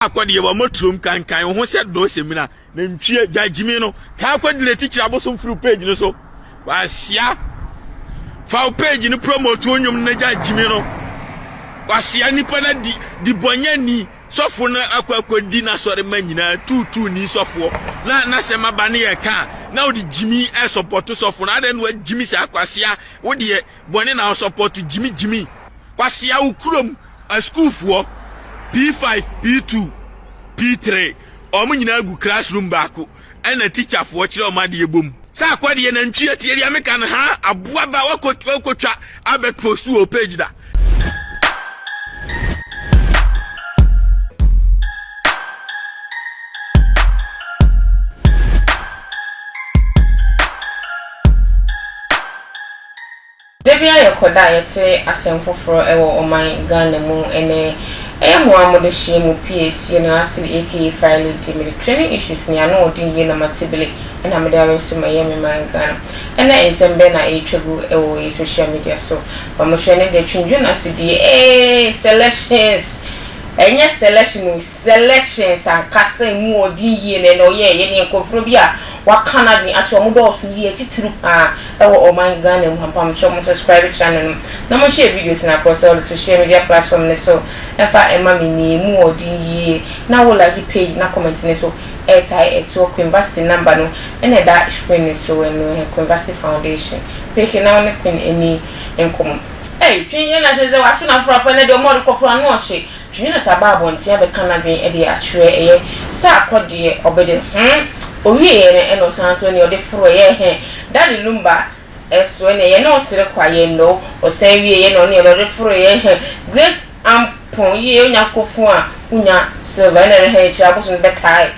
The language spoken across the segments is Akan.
Akɔ deɛ wɔ mɔturom kankan wo ho sɛ dɔɔ sɛmina na ntwie gya gyimi no kaa kɔ delete kyerɛ abosom firi page no so wahyia fa wo page no promote wo nnwom no gya gyimi no wahyia nipa na di di bɔnyɛ ni sɔfo no akɔ akɔ di n'asɔre ma nyinaa tuutuu ni sɔfoɔ na n'asɛm aba ne yɛ ka na wode gyimi ɛsɔpɔto sɔfo no adɛn na wagyimi saa kwasia wo deɛ bɔne na ɔsɔpɔto gyimi gyimi Kwasea wo kurom asukuufoɔ P5, P2, P3 wɔn nyinaa gu classroom baako ɛna teacherfoɔ kyerɛ wɔn adeɛ bom. Sɛ akɔ deɛ nantwie tie deɛ meka no haa aboa ba wakɔ wakɔtwa abɛ post wɔ page da. Da biara yɛkɔ da a yɛte asɛm foforɔ wɔ ɔman Ghana mu ɛnɛ ɛyɛ mo a mode hyɛ mu PAC no ate aka Fire Lady mede training issues ne ano ɔden yie na matebele ɛna mede abɛto mu ɛyɛ me man Ghana ɛnɛ nsɛm bɛn na ɛretwa gu wɔ yɛ social media so ma mo hwɛ ne deɛ Twendwo no ase die ee selections ɛnyɛ selection o selections ankasa emu ɔden yie na ɛnɛ ɔyɛ yɛ ne nkurɔfoɔ bi a waka n'adwene akyerɛ wɔn dɔɔso yie titiriw paa ɛwɔ ɔman Ghana mu ha mpamokyɛw mo subscribe channel no na mo share videos no across all the social media platform no so ɛmfa ɛma me nie mu wɔ den yie na wo like page na comment no so ɛtae ɛtoɔ Queen Vasti number no ɛna ɛda screen no so ɛno ɛ Queen Vasti Foundation peke na wo ne Queen ɛni nkɔmɔ ɛy twi yɛn na sɛ sɛ waso na afrafra na deɛ ɔmo ɔde kɔfra ano ɔhye Twene na sɛ aba abɔnten abɛka n'adwene de akyerɛ ɛyɛ sɛ akɔ deɛ ɔbɛde hmm ɔwieɛ no ɛna ɔsan nso ɛne ɔde foro ɛyɛ hɛn Daddy Lumba ɛso ɛne ɛyɛ na ɔsere kwa yɛ no ɔsan wieɛ na ɔne ɔde foro ɛyɛ hɛn Great Ampon yie onya kofo a wonya silver ɛna ɛne hɛn akyire abosom no bɛtae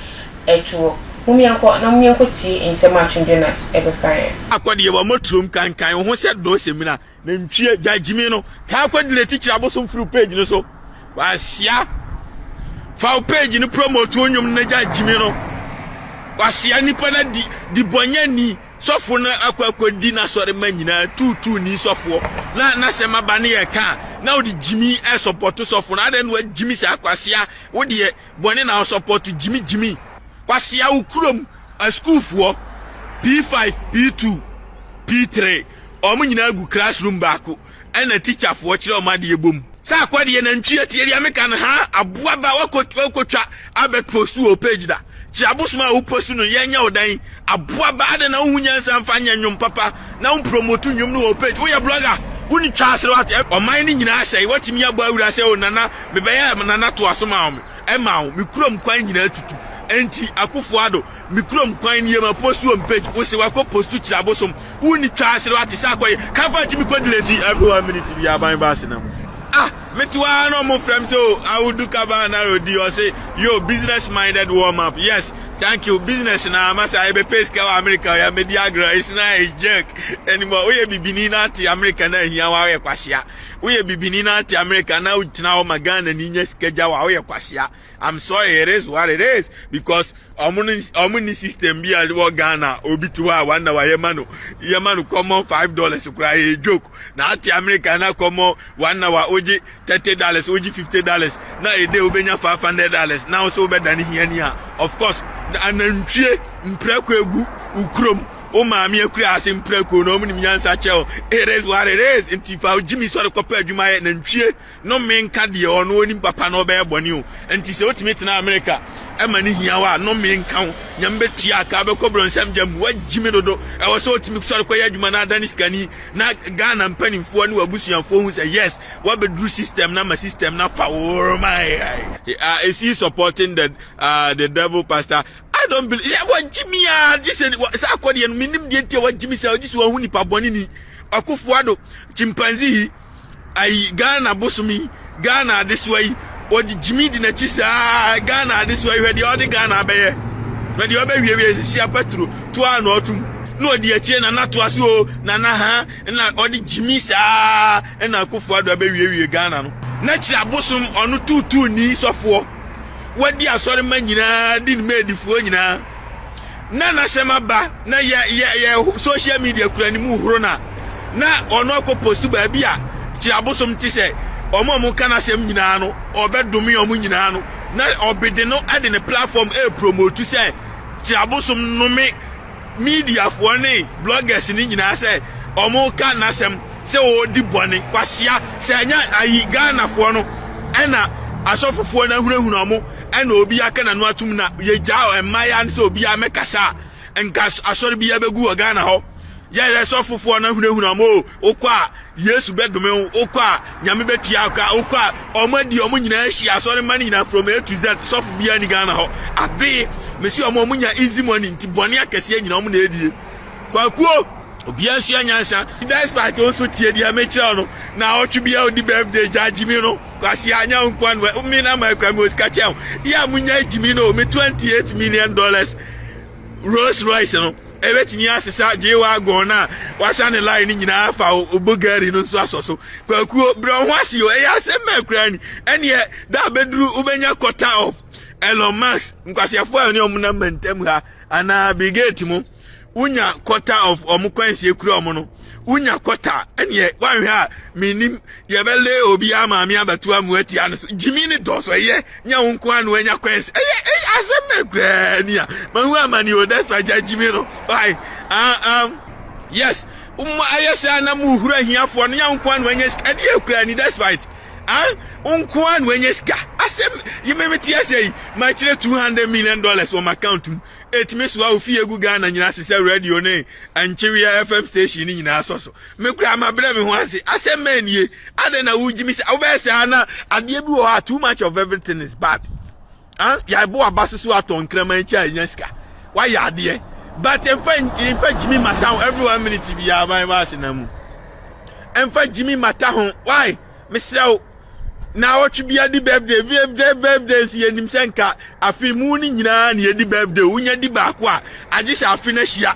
ɛtoɔ Mommyɛnkɔ na mommyɛnkɔ tie nsɛm a Twene Jonas ɛbɛkaeɛ. Akɔ deɛ wɔ mɔturom kankan wo ho sɛ dɔɔ sɛmina Nantwie gya gyimi no kaa kɔ delete kyerɛ abosom firi page no so wahyia fa wo page no promote wo nnwom no gya gyimi no wahyia nipa na di di bɔnyɛ ni sɔfo no akɔ akɔ di n'asɔre ma nyinaa tuutuu ni sɔfoɔ na n'asɛm aba ne yɛ ka na wode gyimi ɛsɔpɔto sɔfo no adɛn na wagyimi saa kwasia wo deɛ bɔne na ɔsɔpɔto gyimi gyimi kwasia wo kurom asukuufoɔ P5 P2 P3 Wɔn nyinaa gu class room baako ɛna teacher foɔ kyerɛ wɔn adeɛ bom. Sɛ akɔ deɛ nantwie tie deɛ meka no haa aboa ba wakɔ wakɔtwa abɛ post wɔ page da kyerɛ abosom a wo post no yɛnyɛ wo dan aboa ba adɛn na wohu nyansa mfa nyɛ nnwom papa na wo promote nnwom no wɔ page woyɛ blogger woni twa asere wate ɔman no nyinaa sɛe watumi abɔ awura sɛ o nana mebɛyɛ nana toa so ma wo ɛma wo me kurom kwan nyinaa tutu enti akufo ado me kurom kwan nie ma post wɔ page wo se wakɔ post kyerɛ abosom Wonni twa ase no ate sɛ akɔyɛ kafa tumi kɔ delete every one minute bi aban ba ase na mu. Ah, mete hɔ ara na ɔmo frɛ me sɛ o Awudu Kaba na Rodi ɔse yo business minded warm up yes thank you business na ama sɛ ayɛ bɛpɛ sika wɔ America ɔyɛ medi agorɔ it's not a joke anymore woyɛ bibini na ate America na ahia wa woyɛ kwasia woyɛ bibini na ate America na wotena hɔ ma Ghana ni nya sika gya wa woyɛ kwasia I'm sorry it is what it is because ɔmo no ɔmo ni system bi a wɔ Ghana obi te hɔ a one hour yɛma no yɛma no common $5 koraa yɛ joke na ate America na common one hour ogye $30 ogye $50 na ede obenya $500 na ɔsɛ wobɛda ne hiani a of course anantwie mprako egu ukurom wo maame akura ase mprako na ɔmo nim nyansa kyɛw it is what it is nti fa ogye mi sɔre kɔpɛ adwuma yɛ nantwie No me nka deɛ ɔno onim papa na ɔbɛyɛ bɔne o. Nti sɛ wotumi tena America ɛma ne hia wo a, no me nka wo. Nyame bɛtua aka wobɛkɔ bronsam gya mu. Wagyi me dodo. Ɛwɔ sɛ wotumi sɔre kɔyɛ adwuma na adane sikani na Ghana mpanimfoɔ ne w'abusuafoɔ hu sɛ yes, woabɛduru system no ama system no afa wo. My uh, is he supporting the uh, the devil pastor? I don't believe. Yeah, wagyi me a, gye sɛ sɛ akɔdeɛ no menim deɛ nti a wagyi me sɛ ɔgye sɛ wahu nipa bɔne ni. Akufo Addo, chimpanzee yi. Ayi Ghana bosom yi, Ghana adesoa yi, wɔde gyimi di n'akyi saa Ghana adesoa yi, hwɛ deɛ ɔde Ghana abɛyɛ, hwɛ deɛ ɔbɛwiewie sisi apaturo to a na ɔtum na ɔdi akyire nana toa so o nana ha na ɔde gyimi saa na Akufo Addo abɛwiewie Ghana no. N'akyiri abosom ɔno tuutuu ni sɔfoɔ wadi asɔre ma nyinaa di ne maadifoɔ nyinaa. na n'asɛm aba na yɛ yɛ yɛ social media kura ne mu horo na na ɔno akɔ post baabi a kyerɛ abosom te sɛ wɔn a wɔka n'asɛm nyinaa no ɔbɛdome wɔn nyinaa no Na ɔbede no de ne platform ɛrepromote sɛ kyerɛ abosom nnome mediafoɔ ne bloggers ne nyinaa sɛ ɔmo ka n'asɛm sɛ ɔredi bɔne. Kwasia, sɛ ɛnyɛ ayi Ghanafoɔ no ɛna asɔfofoɔ no ahunahuna ɔmo ɛna obi aka n'ano atum na yɛgyaa mmayewa no sɛ obiara mɛkasa a, nka asɔre biara bɛgu wɔ Ghana hɔ. Yɛyɛ sɔfofoɔ no ahunahuna ɔmo o, wokɔ a Yesu bɛdome wo, wokɔ a Nyame bɛtua wo ka, wokɔ a ɔmo adi ɔmo nyinaa ahyia asɔre mma no nyinaa from A to Z, sɔfo biara ni Ghana hɔ. Adoe, mesi ɔmo ɔmo nya easy money nti bɔne akɛseɛ nyinaa ɔmo na ɛdie. Kwakuo, obiara nsua nyansa. Despite wo nso tie deɛ mekyerɛ no na ɔtwe biara odi birthday gya gyimi no. Kwasi anya wo nkoa no me na ma akura me wɔ sika kyɛn yɛ a munya gyimi no me $28 million Rolls Royce no ebetumi asesa G-Wagon no a wasa ne line no nyinaa fa wo Bulgari no nso asɔ so. Kwakuo, brɛ wo ho ase o, ɛyɛ asɛm ma akura ni. Ɛneɛ da bɛduru wobɛnya quarter of Elon Musk nkwasiafoɔ a ne ɔmo nam mantam ha anaa Bill Gates mu, wonya quarter of ɔmo kwansie kura ɔmo no, wonya quarter, ɛneɛ woanhwɛ a menim yɛbɛle obiara maame abɛto amu atia no so. Gyimi ne dɔɔso, ɛyɛ nya wo nko ano anya kwɛns, ɛyɛ asɛm na koraa ni a mahu amane o. That's why gya gyimi no. Why? Ah, yes, mo ayɛ sɛ na mo hura ahiafoɔ no, nya wo nko ano anya sika ɛde yɛ koraa ni. Despite ah, wo nko ano anya sika, asɛm yi me te asɛ yi makyerɛ $200 million wɔ my account mu, ɛtumi soa wo fie gu Ghana nyinaa sesɛ radio ne Nkyeweɛ FM station ne nyinaa sɔ so. Me kura ma brɛ me ho ase, asɛm mɛ nie. Adɛn na wogyimi sɛ wobɛyɛ saa na adeɛ bi wɔ hɔ a too much of everything is bad. Ah, yɛabo aba so so atɔ nkraman akyi a ɛnya sika wayɛ adeɛ, but mfa gyimi mata ho every one minute biara ban ba ase na mu mfa gyimi mata ho. Why? Mesrɛ wo, na ɔtwe bia di birthday, birthday, birthday nso yɛnim sɛ nka afe mu no nyinaa na yɛdi birthday. Wonya di baako a, agye sɛ afe no ahyia.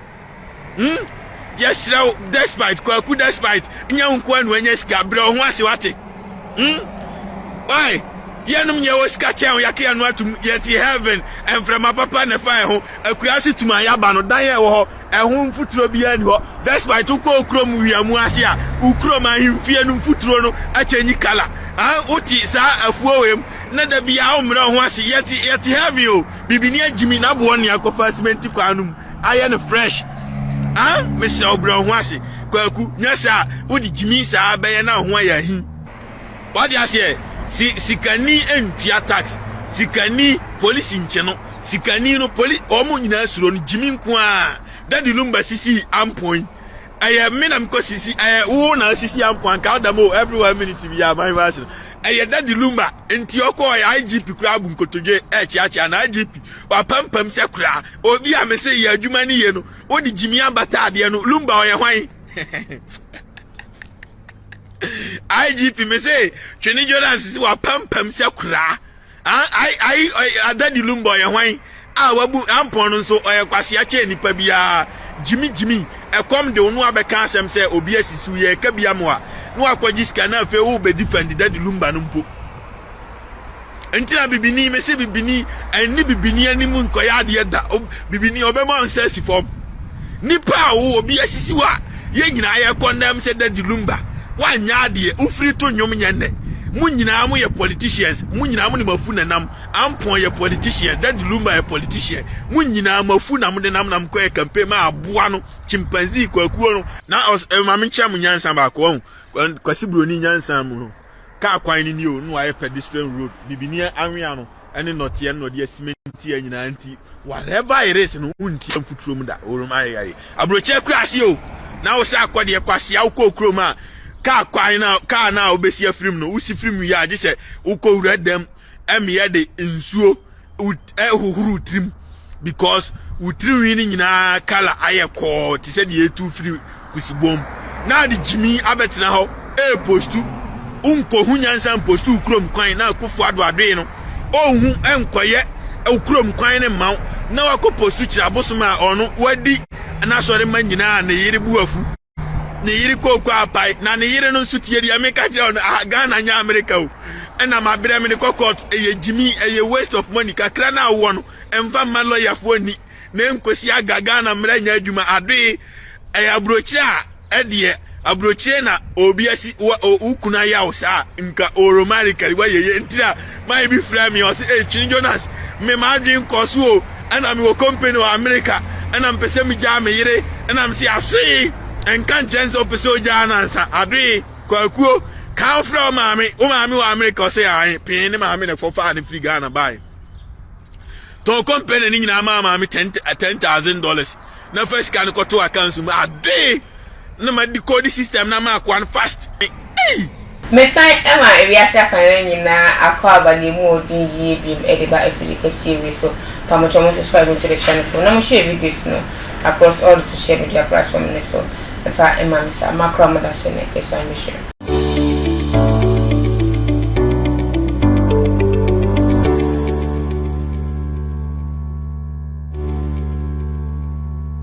Yɛsrɛ wo, Despite, Kwaku Despite, nyɛ wo nkoa na wanya sika, brɛ wo ho ase, wate? Why? Yɛnom nyɛ wɔ sika kyɛn wo, yɛaka yɛn no atum, yɛte heaven, mframa papa na ɛfa yɛn ho, akura ase tum a yɛaba no, dan yɛ wɔ hɔ, ɛho mfuturo biara ni hɔ. Despite, wokɔ kurom wia mu ase a, wo kurom ahemfie no mfuturo no akyɛnyi kala. Ah, wote saa afuo wei mu na da biara wo mmerɛ wo ho ase, yɛte heaven o, bibini agyimi na aboɔ ne akɔfa simenti kwan no mu ayɛ no fresh. Ah, mesrɛ wo, brɛ wo ho ase. Kwaku, nyɛ saa, wode gyimi saa bɛyɛ na wo ho ayɛ ahi. Wade aseɛ, si sikani ntua tax, sikani polisi nkye no, sikani no poli wɔn nyinaa suro no, gyimi nko a Daddy Lumba sisi ampɔn yi. Ɛyɛ me na mekɔ sisi, ɛyɛ wo na sisi ampɔn anka ɔda mo every one minute bi aban ba ase no. Ɛyɛ Daddy Lumba nti ɔkɔ ɔyɛ IGP kura abu nkotodwe ɛkyeakyea na IGP wapampam sɛ kura obi a mese yɛ adwuma ne yie no, wode gyimi abata adeɛ no. Lumba ɔyɛ hwan? IGP me se Twene Jordan sisi wapampam sɛ kura ai ai Daddy Lumba ɔyɛ hwan a wabu ampɔn no nso ɔyɛ kwasea kyɛn nipa biara. Gyimi gyimi ɛkɔm de wo no abɛka asɛm sɛ obi asisi yɛ ka bi amoa na wakɔgye sika na afei wo bɛdi fɛndi Daddy Lumba no mpo. Nti na bibini me se bibini ɛni bibini anim nkɔyɛ adeɛ da. Bibini ɔbɛma nsa asi fam. Nipa a wo obi asisi wo a yɛn nyinaa yɛ condemn sɛ Daddy Lumba wanyɛ adeɛ, wofiri to nnwom nyɛ nnɛ. Mo nyinaa mo yɛ politicians, mo nyinaa mo ne mo afu nanam. Ampɔn yɛ politician, Daddy Lumba yɛ politician, mo nyinaa mo afu na mo de nam nam kɔyɛ campaign ma aboa no chimpanzee kwakuo no. Na ɔs maame nkyɛn mo nyansa baako ɔn Kwasi Buroni nyansa mu no, kaa kwan no ni o, na wayɛ pedestrian road, bibini anwea no ɛne nnɔteɛ no na ɔde asimentia nyinaa, nti whatever it is no, wontia mfuturo mu da. Wɔrem ayɛ ayɛ aburokyɛ kura ase o, na wo sɛ akɔdeɛ kwasia wokɔ kurom a, kaa kwan na kaa na a wobɛsi afirim no, wosi firim wie a, gye sɛ wokɔ wura dɛm ɛmeɛ de nsuo ɛhohoro tirim because wo tirinwi no nyinaa kala ayɛ kɔɔ te sɛ deɛ etu firi kusibom na ade gyimi abɛtena hɔ ɛrepost. Nkɔhu nyansa mpost kurom kwan na Akufo Ado adoe no ɔnhu nkɔyɛ kurom kwan ne mma wo na wakɔ post kyerɛ abosom a ɔno wadi n'asɔre ma nyinaa. Ne yere bu afu, ne yere kooko apae na ne yere no nso tie deɛ meka kyerɛ no. Ah, Ghana nyɛ America o, ɛna mabrɛ me de kɔ court, ɛyɛ gyimi, ɛyɛ waste of money kakra na awɔ no ɛmfa mma lɔyafoɔ ni na nkosi aga. Ghana mmerɛ nyɛ adwuma adoe, ɛyɛ aburokyire a ɛdeɛ. Aburokyire na obi asi wa wo kunu ayɛ wo saa nka oromarikari wayɛ yɛ nti na man bi frɛ me ɔse ee Twene Jonas me m'adwene nkɔ so o ɛna mewɔ company wɔ America ɛna mpɛ sɛ megyaa me yere ɛna mese asoe ɛnka nkyɛn sɛ wopɛ sɛ ogyaa no ansa adoe kwakuo kan frɛ wo maame wo maame wɔ America ɔse ae pee ne maame na ɛkɔfaa ne firi Ghana bae tɔn company ne nyinaa maa maame $10,000 na fa sika no kɔto account mu adoe na ma decode system na ma akoa no fast. Ei! Mesan ma ewiase afanan nyinaa akɔ aba na emu ɔden yie biom de ba afidie kɛseɛ wei so. Pamokyɛw mo subscribe nso de kyerɛ no fo na mo share videos no across all the social media platform no so fa ma me saa. Makora mo dase ne yɛsan bɛhyia.